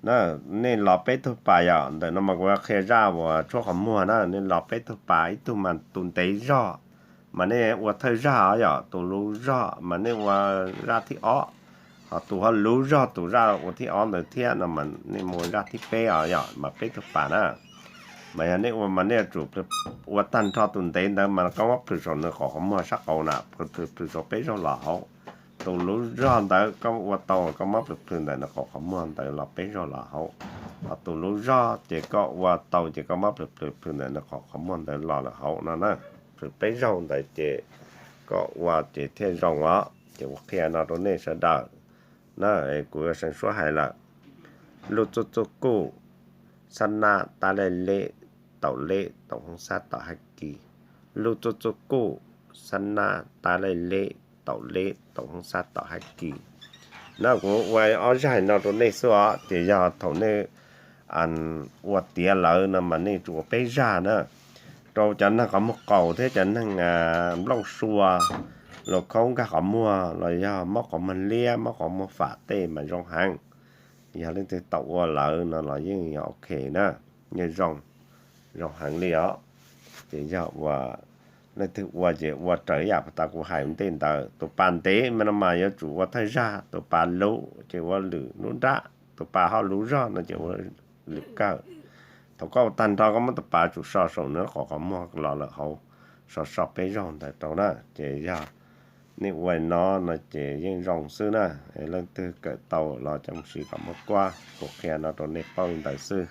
Nej los peb tug pas yom, ntawm no mas kuv qhia zaj uas tshuab qhov muag na, nej los peb tug pas, ib tug mas tus ntev zog, mas nej ua thawj zaj os yom, tus luv zog mas nej ua zaj thib ob, ho tus ho luv zog tus zaj ua thib ob ntawd thiab no mas nej mus ua zaj thib peb os yom, mas peb tug pas na. Mas yog nej ua mas nej yuav tsum ua tag nrho tus ntev ntawd mas koj muab plhws saum nws qaum qhov muag sab qaum na, plhws plhws saum peb zaug los hauv. Tus luv zog ntawd koj ua tau koj muab plhws plhws ntawm nws qaum qhov muag ntawd los peb zaug los hauv. Ho tus luv zog ces koj ua tau ces koj muab plhws plhws plhws ntawm nws qaum qhov muag ntawd los lawm hauv no na. Plhws peb zaug ntawd ces koj ua ces thiaj zoo os. Ces kuv qhia no rau nej sawv daws na, kuv yuav seev suab hais lawm. Luj txuj txuj kuj, xab nab tab lej leb, taum leb taum hoob xab taum hab kis. Luj txuj txuj kuj, xab nab tab lej leb, taum leb taum hoob xab taum hab kis. Na kuv ua ob zaig no rau nej xwb os, ces yog thaum nej ua tiav lawm no mas nej tsum ua peb zaj na. Rau cov neeg qhov muag qaus thiab cov neeg nplooj sua, los khaub nkag qhov muag los yog mob qhov muag liab mob qhov muag fam tej mas zoo heev. Yog leej twg tau ua lawm no los yeej yog ok na, yeej zoo, zoo heev li os. Ces yog ua leej twg ua ces ua raws yam tas kuv hais ua ntej ntawd. Tus pas ntev mas no mas yuav tsum ua thawj zaj, tus pas luv ces ua lwm lub nrab, tus pas ho luv zog no ces ua lwm kawg. Thaum koj ua tag nrho koj muab tus pas tsum so saum nws qaum qhov muag los lawm hauv, so so peb zaug ntawd rau na. Ces yog nej ua no no ces yeej zoo xwb na. Leej twg kawm tau los coj mus siv kom muaj kuab, kuv qhia no rau nej paub li ntawd xwb.